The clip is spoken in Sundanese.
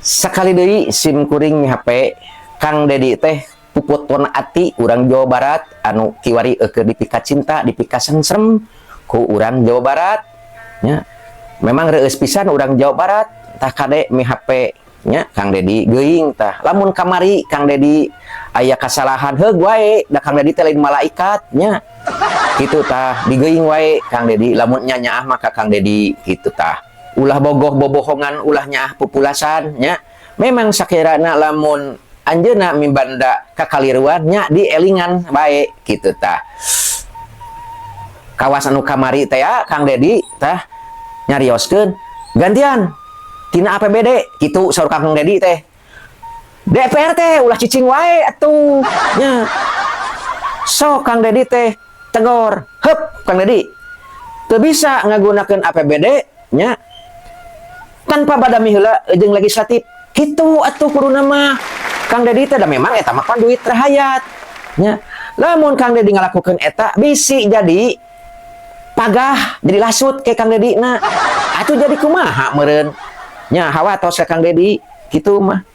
Sakali deui sim kuring HP Kang Dedi teh puputon ati urang Jawa Barat anu kiwari eueuh dipika cinta, dipika sengsem ku urang Jawa Barat nya. Memang reueus pisan urang Jawa Barat. Tah, kade mi HP nya, Kang Dedi geuing. Tah, lamun kamari Kang Dedi aya kasalahan, heug wae, da Kang Dedi teh lain malaikat nya kitu. Tah, digeuing wae Kang Dedi lamun nya nyaah mah ka Kang Dedi kitu. Tah, ulah bogoh bobohongan, ulah nyaah pupulasan nya. Memang sakirana lamun anjeunna mibanda kakaliruan nya, dielingan bae kitu. Tah, kawas anu kamari teh ya, Kang Dedi tah nyarioskeun gantian tina APBD kitu. Saur Kang Dedi teh, DPR teh ulah cicing wae atuh nya. So Kang Dedi teh tegor, heup Kang Dedi teu bisa ngagunakeun APBD nya tanpa badami heula jeung legislatif kitu atuh kuduna mah. Kang Dedi teh da memang eta mah kan duit rahayat nya. Lamun Kang Dedi ngalakukeun eta, bisi jadi pagah, jadi lasut ke Kang Dedi na atuh, jadi kumaha meureun nya, hawatos ka Kang Dedi kitu mah.